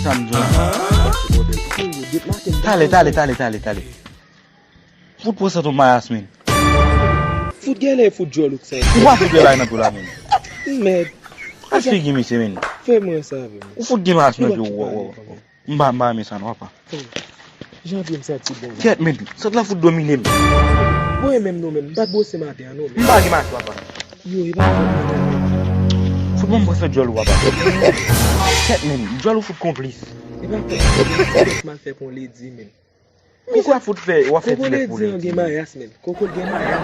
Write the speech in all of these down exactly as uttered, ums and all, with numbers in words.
Sa m di w la. Talè, talè, talè, talè, talè. Fout pran sant yon mayas, men. Fout genlè fout djòl ou k sa. Ou pa fout bay nan pye w la, men. Mèd. Al figi misye, men. Fè mwen sa avè m. Ou fout gen mayas nan pye w. M pa, m pa renmen sa non, papa. Jan pye m santi bon la. Kèt, men, sant la fout domine m. Mwen menm non, men, m pa t bwose maten an non, men. M pa gen mayas, papa. Yo, e pa fòt mwen non, men. Fout ban m bwose djòl ou, papa. Kèt, men, djòl ou fout konplis. E pa fòt mwen, men, m al fè pou ledi, men. Misye ap fout fè, w ap fè ti lèf pou ledi. Koko ledi an gen mayas, men. Koko l gen mayas.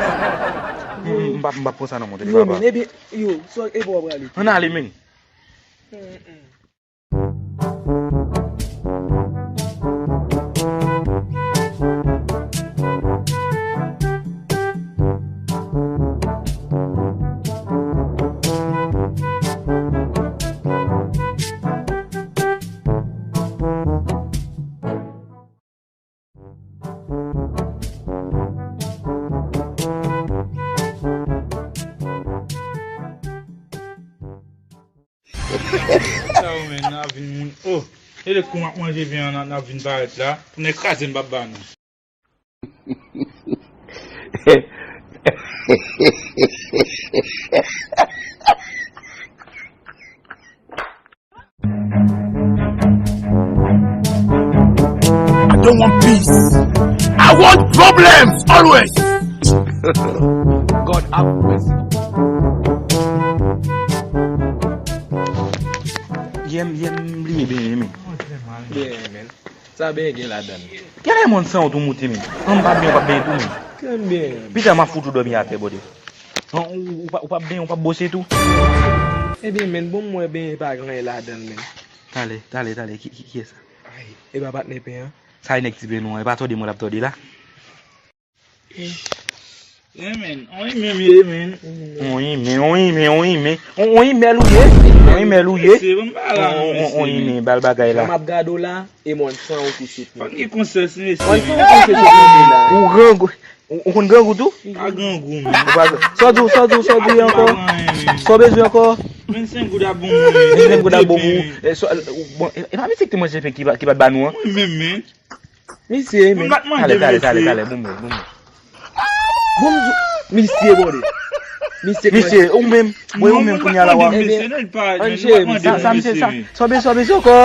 M, m, m pa, m pa pran sa non, monchè, papa. Yo, men, ebyen, yo, so, e bò w prale. Ann ale, men. Mm, mm. Sa yo, men, n a vin moun. Oh, e lè kou m ap manje vyen an, n a vin parèt la. Pou nèg kraze m p ap ba nou. I don't want peace. I want problems always. God have mercy. Yè m, yè m bliye benyen, men. Benyen, men. Sa benyen gen ladan l? Genlè mòn san w tou moute, men. An m pa benyen, w p ap benyen tou, men. Kè m benyen. Pita m ap fout ou dòmi atè, bòdè. An, ou, ou pa, ou p ap benyen, ou p ap bwose tou? Ebyen, men, bon, m wè benyen pa gen anyen ladan l, men. Talè, talè, talè, ki, ki, kiyès sa? Ay, e pa patnè pen an? Sa e nèg ti pen nou an, e pa tòde mwen l ap tòde la? Eh, men, on imen m ye, men. On imen, on imen, on imen. On, on imèl ou ye. On imèl ou ye. Se bon bagay la, on, on, on mesye, men. Imen, bal bagay la. Jan m ap gade w la, e mòn san ou ki sot. Fòk gen konsèy, mesye, men. Mòn san ou ki sot, mesye, la. Ou grangou, ou, ou konn grangou tou? Pa grangou, men. Ou pa, sa w di, sa w di, sa w di ankò? Pa anyen, men. Sa w bezwen ankò? Vennsenk goud ap bon moun, men. Vennsenk goud ap bon moun. E, sa, bon, e, e pa misye ki te manje pen ki pa, ki pa t ba nou an? Mwen menm, men. Misye, men. Talè, talè, talè, talè, bon, bon, bon. Bon, misye, bòdè. Misye, misye, ou menm. Wi, ou menm, kounye a la, wa. Ebyen, an jere, sa, sa, misye, sa, sa w bezwen, sa w bezwen ankò?